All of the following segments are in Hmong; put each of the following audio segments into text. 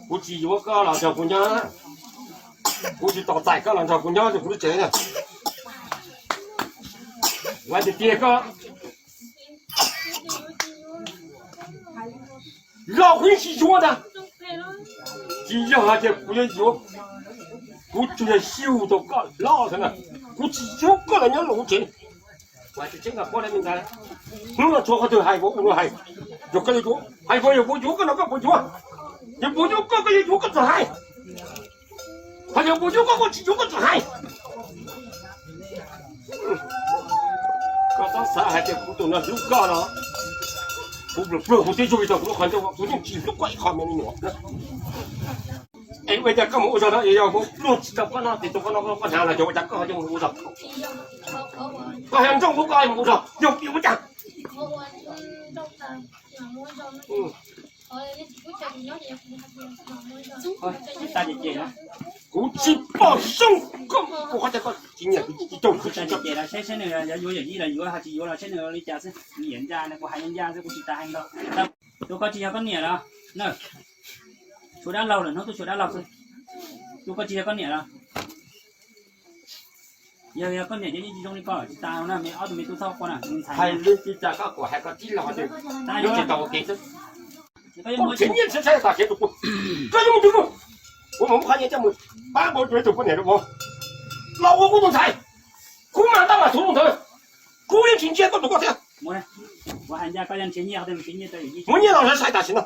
Kuv tsis yuav koj los nrog kuv nyob, kuv tsis tos txais koj los nrog kuv nyob rau kuv lub tsev na. Kuv hais tiag tiag koj, los kuv yeej tsis yuav ntag. Tsis yog hais tias kuv yuav yuav, kuv tsuas yog xyuj tau koj hlob xwb na. Kuv tsis yuav koj los nyob rau kuv tsev. Kuv hais tseeb, hnub no tshuav qhov twg hais vauv ua hais, yog koj yuav yuav, hais vauv yog puas yuav koj no koj puas yuav, yog puas yuav koj koj yuav yuav koj txawm hais, ho yog puas yuav koj koj tsis yuav koj txawm hais. Koj txhob xav hais tias kuv tus no hlub koj no, kuv pluag pluag kuv twb yug tau kuv lub qhov ncauj, kuv yeej tsis hlub koj ib qho me me nyuam. Es ua cas koj mus ua zog no, yog kuv pluag tsis tau koj no ces tus koj no koj hnav los yog ua cas koj ho coj mus ua zog? Koj yog nrooj ua koj mus ua zog yog vim ua cas? Kuv tsis pom zoo koj ua qhov tias koj tsis nyiam kuv tsis caum kuv tsis caum. Saib nws yuav yuav yawm yij los yuav, ho tsis yuav los saib nws li cas xwb. Nws yam ncaj no kuv hais ncaj xwb, kuv tsis tas heev los. Tus koj tsis yog koj niam los na? Tshuav dab laug lawm, hnub tuaj tshuav dab laug xwb. Tus koj tsis yog koj niam los? Yog, yog koj niam ces yeej tsis zoo li koj, tsis tas na, me ob tug me tub txhob ua na, ntxhais. Hais li cas koj kom hais koj tib lo, tsis tau ua ke xwb. Koj nrhiav nyiaj nrhiav txiaj tas kev rau kuv, koj yuav mus twg mus? Kuv mam muab qhov nyiaj coj mus pab kuv tus poj niam rau kuv los ua kuv tus ntxhais. Kuv mas tab mas xub ntawd, kuv yeej tsis ntsia koj tus koj thiab. Muab nyiaj los sai tam sim no.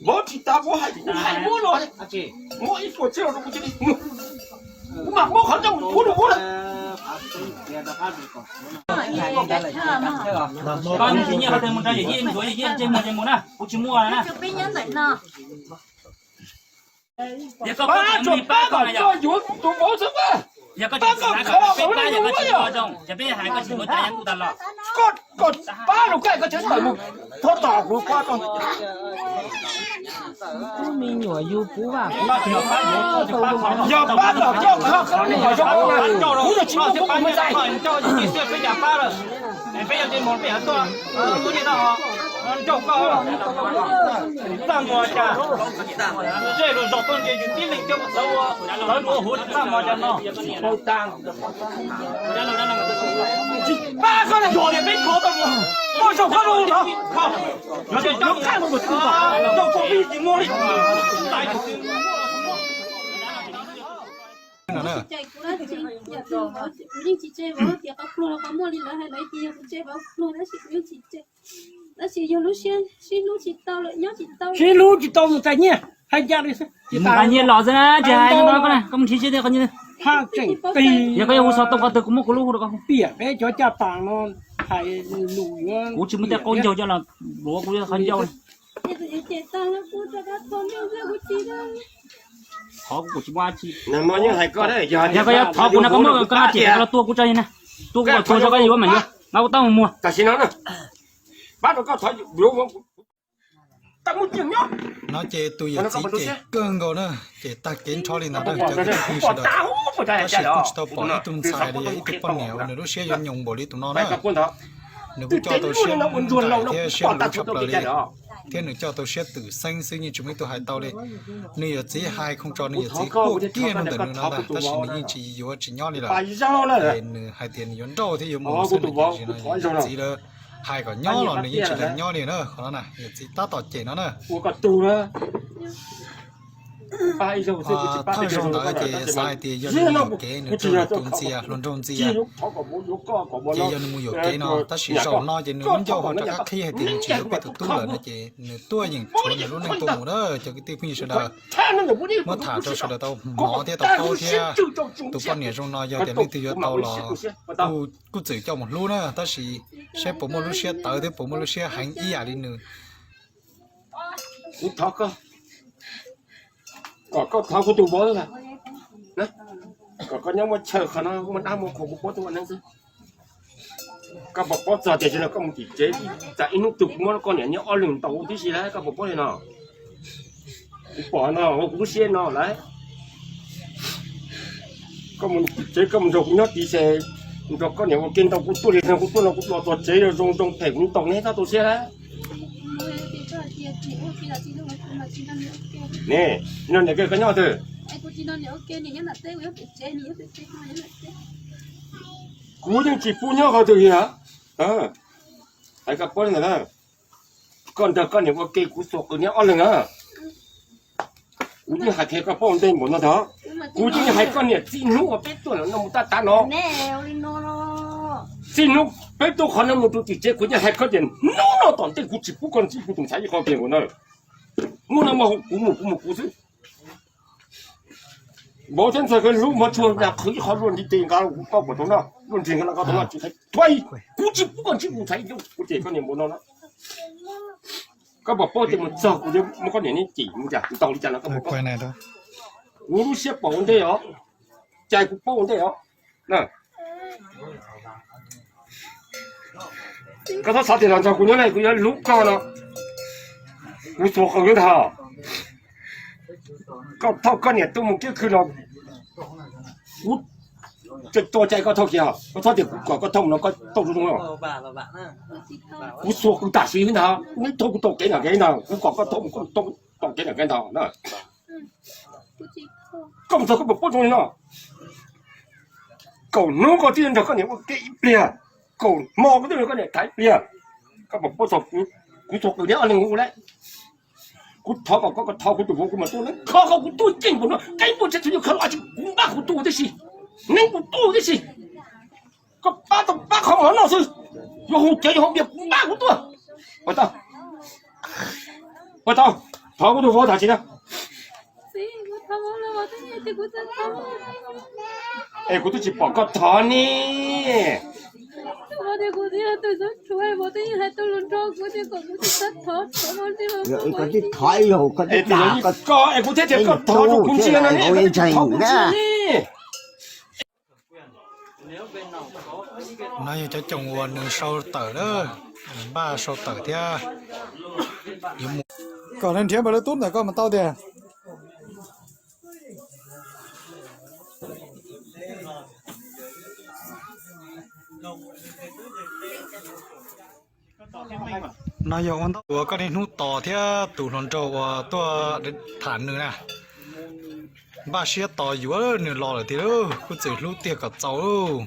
Vauv tsis tas, vauv hais kuv hais muab no, muab ib puas txhiab rau kuv cia li, kuv mam muab qhov ncauj mus puab rau vauv na. Koj tsis nyiaj qhov twg mus rau yawm yij, ntxuav yawm yij ntsej muag ces mus na, kuv tsis muaj na. Yog koj pab kom koj yuav tus vauv xwb, yog koj tsis xav kom peb pab, yog koj tsis ua zoo ces peb hais koj tsis ua cas yog kuv tas los. Koj pab los koj, koj tseem tawm mus thov tom kuv pab koj. Kuv me nyuam yug puv vam, yog pab kom koj, koj me nyuam zoo, kuv yeej tsis muaj kuv mus ntxhais. Peb yuav tsis mus, peb yuav tuaj, nrauj koj, txaj muag cas, zej zos tuaj ntsia yus tib leeg coj mus txawv ua, txawv ua huv txaj muag cas no. Tsis pab koj na, yog tias peb khov tau mus, koj zaum koj los no, yog tias nyob qab mus tus tub, nrauj koj peb tsis muaj li. Kuv yeej tsis tseg vauv tias qhov pluag los qhov muaj li lawv hais, lawv tias yog kuv tseg vauv pluag tab sis kuv yeej tsis tseg. Tab sis yog lub siab sib hlub tsis tau lawm, nyob tsis tau, sib hlub tsis tau mus txais nyiaj, hais ncaj li xwb. Mus nqa nyiaj los xwb na, tsis hais no, koj mus nrhiav siab tiag qhov nyiaj. Yog koj yuav hu xov tooj qhov twg kuv muab kuv lub hu rau koj. Piam peb cov caj pas no, hais lus yuav, kuv tsis muaj tej qaub ncaug coj los luav kuv qhov ncauj. Thov kuv, kuv tsis muaj dab tsi. Yog koj yuav thov kuv no koj muab koj lub tswv yim los tua kuv tso na, tua kuv kom tuag tso koj yuav mas yuav, nqa kuv taub hau muag tam sim no na. Pab rau koj thov yuav, koj muaj tiag nyob. No ces tus yawm txiv ces kawg nkaus na, ces tag kev nrho li ntawd na cov kwv tij phooj ywg sawv daws. Tab sis kuj tsis tau pom ib tug ntxhais li ib tug poj niam uas nws lub siab yuav nyoos npaum li tus no na. Nws kuj coj tau siab nraim thiab siab luv tshaj plaws li, thiab nws coj tau siab twm xeeb xwb yeej tsis muaj ib tug hais tau li. Nws yawm txiv hais khoom tso nws yawm txiv quaj kiag rau ntawm nws no ntag, tab sis nws yeej tsis yuav tsis nyob li lawm. Nws hais tias nws yuav nrauj thiab yuav mus xwb, nws yeej tsis, nws yawm txiv lawv hais kom nyob los nws yeej tsis kam nyob li na. Qhov no na yawm txiv tab tom cem no na. Thawj zaug ntawd ces xav hais tias yog nws mus yuam kev, nws raug tus ntxias hluas nraug ntxias, ces yog nws mus yuam kev no, tab sis zaum no ces nws lub ncauj ho rov qab qhib hais tias nws tsis yuav peb tus tub lawm no ces nws tuaj yeem tshuav nws lub neej tuaj mus na cov kwv tij phooj ywg sawv daws. Muab tham rau sawv daws tau hnov thiab tau paub thiab. Tus poj niam zoo no yog tias leej twg yuav tau los kuj txwm coj mus hlub na, tab sis saib puas muaj lub siab tawv thiab puas muaj lub siab heev ib yam li nws. Kuv thov koj, kom koj thov kuv tus vauv, kom koj nyob muaj chaw qhov no muaj dab muaj qhua kuv puab tuaj ua neeb xwb. Koj puas paub txog tias tam sim no koj mus tim tsev, tsam ib hnub twg kuv muab koj niam nyob ob leeg ntaus tib si lawm, koj puas paub li no? Kuv pom no kuv lub siab no lawm. Koj mus tim tsev koj mus nrog kuv nyob tim tsev, nrog koj niam ua ke ntaus kuv tuaj li no, kuv tuaj no kuv los txog tsev zoo zoo phem kuv ntaus neb txhob tu siab lawm. Ne, no niam koj nyob twg? Kuv yeej tsis pub nyob qhov twg li na. Hais koj paub li ntawd na, koj nrog koj niam ua ke kuv xuas qws neb ob leeg na. Kuv yeej hais qhia koj paub ua ntej npaum no ntag. Kuv yeej hais koj niam txij hnub uas peb tuaj no mus tab tav no, txij hnub peb tuaj qhov no mus rau tim tsev, kuv yeej hais koj tias hnub no tom ntej kuv tsis pub koj ntsib kuv tus ntxhais ib qho kiag nkaus na. Hnub no mas kuv mus kuv mus kuv xwb. Vauv thiab Ntxawg Kawg Hlub mas tsuas yog qhwv ib qho luaj nrig tes nqa kuv koj puas tau noj, luaj nrig nqa koj tau noj tsis hais thuaj, kuv tsis pub koj ntsib kuv tus ntxhais ib hnub, kuv cem koj niam npaum no na. Koj puas paub tias mus txog kuv yuav muab koj niam neb cem mus cas ntau li cas no koj puas paub? Kuv lub siab paub ua ntej os, cai kuv paub ua ntej os. Koj txhob xav tias los nrog kuv nyob no kuv yuav hlub koj no, kuv xuas qws ntag. Koj thauj koj niam tuaj mus kiab khw no, kuv tua cai koj thauj kiag, koj txhob tias kuv kom koj thauj mus no koj thauj zoo zoo. Kuv xuas qws tam sim ntag, neb thauj kuv tau kev nram kev ntag, kuv kom koj thauj mus koj thauj tau kev nram kev ntag na. Koj mus txog koj puas paub zoo li no? Kaum hnub koj twb nrog koj niam ua ke ib pliag, kaum hmo koj twb nrog koj niam tham ib pliag. Koj puas paub txog kuv xuas qws neb ob leeg ua lawm? Kuv thov kom koj, koj thov kuv tus vauv kuv mam tuaj, kho koj kuv tuaj yeej npaum no, qe npuaj tsev txhua yam kho los tsis kuv npaj kuv tuaj tib si, neeb kuv tuaj tib si. Koj pab tau pab qhov mov noj xwb, yuav hu cawv yuav hu npias kuv npaj kuv tuaj. Ua tau, ua tau, thov kuv tus vauv tham tsis na. Es kuv twb tsis pom koj thov ne. Koj es kuv thiaj tias koj thov rau kuv ntsia no ne, koj twb tsis thov kuv ntsia ne. No yog cov coom uas nws sau tawm na, npaj sau tawm thiab. Kom nws nrhiav npawg lub tub ntawm koj mas tau tiag. No yog ua ntau uas koj niaj hnub tos thiab tus hluas nraug uas tuaj tham nws na. Npaj siab tos yuav nws los lawm tiag, kuj txawm hlub tiag kom txaus.